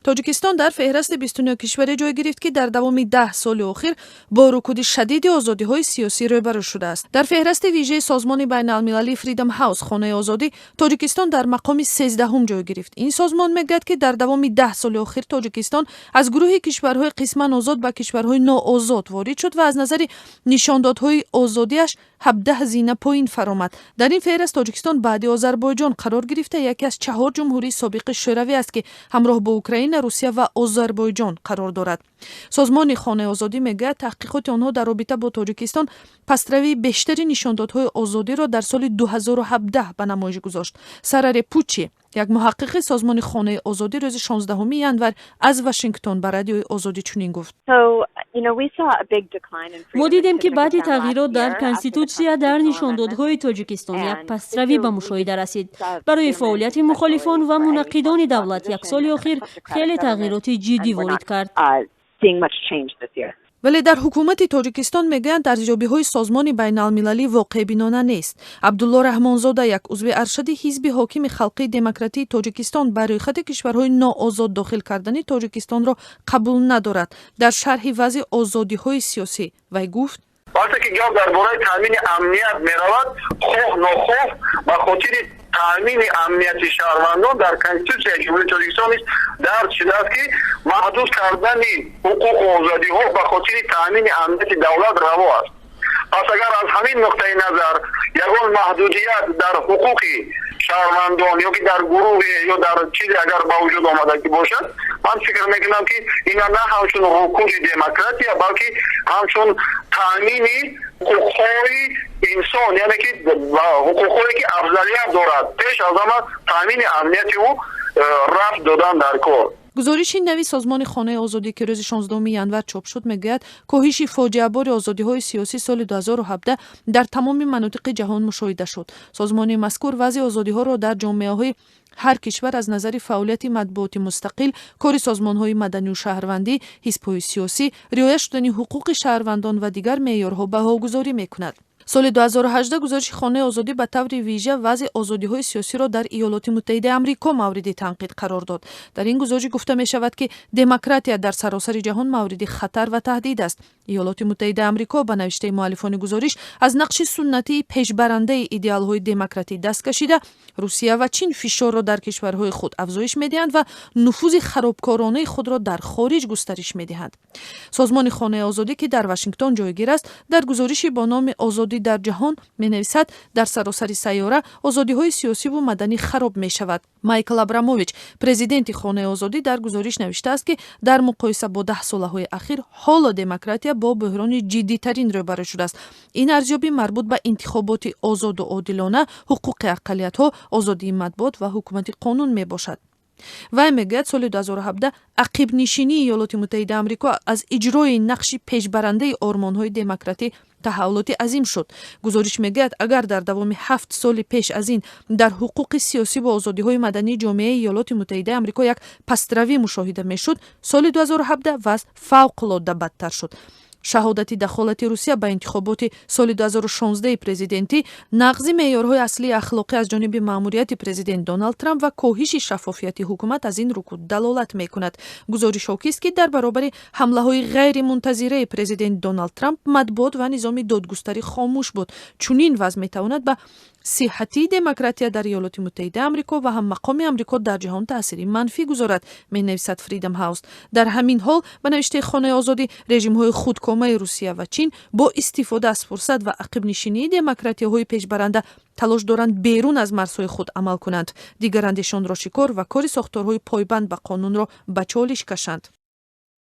Тоҷикистон дар феҳрасти 29 кишваре ҷой гирифт, ки дар давоми 10 соли охир бо рукуди шадиди озодиҳои сиёсӣ рӯбарӯ шудааст. Дар феҳрасти вижаи созмони байналмилалии Freedom House, Хонаи озодӣ, Тоҷикистон дар мақоми 13-ҳум ҷой гирифт. Ин созмон мегӯяд, ки дар давоми 10 соли охир Тоҷикистон аз гурӯҳи кишварҳои қисман озод ба кишварҳои ноозод ворид шуд ва аз назари нишондодҳои озодиаш 17 зина поин фаромад. Дар ин феҳраст Тоҷикистон баъди Озарбойҷон қарор гирифта, яке аз чаҳор ҷумҳурии собиқи Шӯравӣ аст, ки ҳамроҳ бо Украина, Русия ва Озарбойҷон қарор дорад. Созмони Хонаи озодӣ мегӯяд, таҳқиқоти онҳо дар робита бо Тоҷикистон пастравии бештари нишондодҳои озодиро дар соли 2017 ба намоиш гузошт. Сара Репуччи, як муҳаққиқи созмони Хонаи озодӣ, рӯзи 16 январ аз Вашингтон ба Радиои Озодӣ чунин гуфт: Мо дидем, ки баъди тағйирот дар конститутсия дар нишондодҳои Тоҷикистон як пастравӣ ба мушоҳида расид. Барои фаъолияти мухолифон ва мунаққидони давлат як соли охир хеле тағйироти ҷиддӣ ворид кард. Вале дар ҳукумати Тоҷикистон мегӯянд, арзёбиҳои созмони байналмилалӣ воқеъбинона нест. Абдулло Раҳмонзода, як узви аршади ҳизби ҳокими Халқии Демократии Тоҷикистон, ба рӯйхати кишварҳои ноозод дохил кардани Тоҷикистонро қабул надорад. Дар шарҳи вазъи озодиҳои сиёсӣ вай гуфт: Вақте ки гап дар бораи таъмини амният меравад, хоҳ нохоҳ ба хотири таъмини амнияти шаҳрвандон дар Конститутсияи Ҷумҳурии Тоҷикистон низ дарҷ шудааст, ки маҳдуд кардани ҳуқуқу озодиҳо ба хотири таъмини амнияти давлат раво аст. Пас агар аз ҳамин нуқтаи назар ягон маҳдудият дар ҳуқуқи шаҳрвандон ё ки дар гурӯҳе ё дар чизе агар ба вуҷуд омада ки бошад, ман фикр мекунам, ки ина на ҳамчун рукуди демократия, балки ҳамчун таъмини ҳуқуқҳои инсон, яъне ки ҳуқуқҳое ки афзалият дорад, пеш аз ҳама таъмини амнияти ӯ рафт додан дар кор. Гузориши нави созмони Хонаи озодӣ, ки рӯзи 16 январ чоп шуд, мегӯяд, коҳиши фоҷиабори озодиҳои сиёсӣ соли 2017 дар тамоми манотиқи ҷаҳон мушоҳида шуд. Созмони мазкур вазъи озодиҳоро дар ҷомеаҳои ҳар кишвар аз назари фаъолияти матбуоти мустақил, кори созмонҳои маданию шаҳрвандӣ, ҳизбҳои сиёсӣ, риоя шудани ҳуқуқи шаҳрвандон ва дигар меъёрҳо баҳогузорӣ мекунад. Соли 2018 гузориши Хонаи озодӣ ба таври вижа вазъи озодиҳои сиёсиро дар Иёлоти Муттаҳидаи Амрико мавриди танқид қарор дод. Дар ин гузориш гуфта мешавад, ки демократия дар саросари ҷаҳон мавриди хатар ва таҳдид аст. Иёлоти Муттаҳидаи Амрико, ба навиштаи муаллифони гузориш, аз нақши суннатии пешбарандаи идеалҳои демократӣ даст кашида. Русия ва Чин фишорро дар кишварҳои худ афзоиш медиҳанд ва нуфузи харобкоронаи худро дар хориҷ густариш медиҳанд. Созмони Хонаи озодӣ, ки дар Вашингтон ҷойгир аст, дар гузориши бо номи «Озодӣ дар ҷаҳон» менависад, дар саросари сайёра озодиҳои сиёсиву маданӣ хароб мешавад. Майкл Абрамович, президенти Хонаи озодӣ, дар гузориш навиштааст, ки дар муқоиса бо даҳсолаҳои ахир ҳоло демократия бо бӯҳрони ҷиддитарин рӯбарӯ шудааст. Ин арзёбӣ марбут ба интихоботи озоду одилона, ҳуқуқи ақаллиятҳо, озодии матбуот ва ҳукумати қонун мебошад. Вай мегӯяд, соли 2017 ақибнишинии Иёлоти Муттаҳидаи Амрико аз иҷрои нақши пешбарандаи ормонҳои демократӣ таҳаввулоти азим шуд. Гузориш мегӯяд, агар дар давоми 7 соли пеш аз ин дар ҳуқуқи сиёсӣ ва озодиҳои мадании ҷомеаи Иёлоти Муттаҳидаи Амрико як пастравӣ мушоҳида мешуд, соли 2017 вазъ фавқулодда бадтар шуд. Шаҳодати дахолати Русия ба интихоботи соли 2016 президентӣ, нақзи меъёрҳои аслии ахлоқӣ аз ҷониби маъмурияти президент Доналд Трамп ва коҳиши шаффофияти ҳукумат аз ин рукуд далолат мекунад. Гузориш ҳокист, ки дар баробари ҳамлаҳои ғайримунтазираи президент Доналд Трамп матбуот ва низоми додгустарӣ хомӯш буд. Чунин вазъ метавонад ба сиҳатии демократия дар Иёлоти Муттаҳидаи Амрико ва ҳам мақоми Амрико дар ҷаҳон таъсири манфӣ гузорад, менависад Freedom House. Дар ҳамин ҳол, ба навиштаи Хонаи озодӣ, режимҳои худкомаи Русия ва Чин бо истифода аз фурсат ва ақибнишинии демократияҳои пешбаранда талош доранд берун аз марзҳои худ амал кунанд, дигарандешонро шикор ва кори сохторҳои пойбанд ба қонунро ба чолиш кашанд.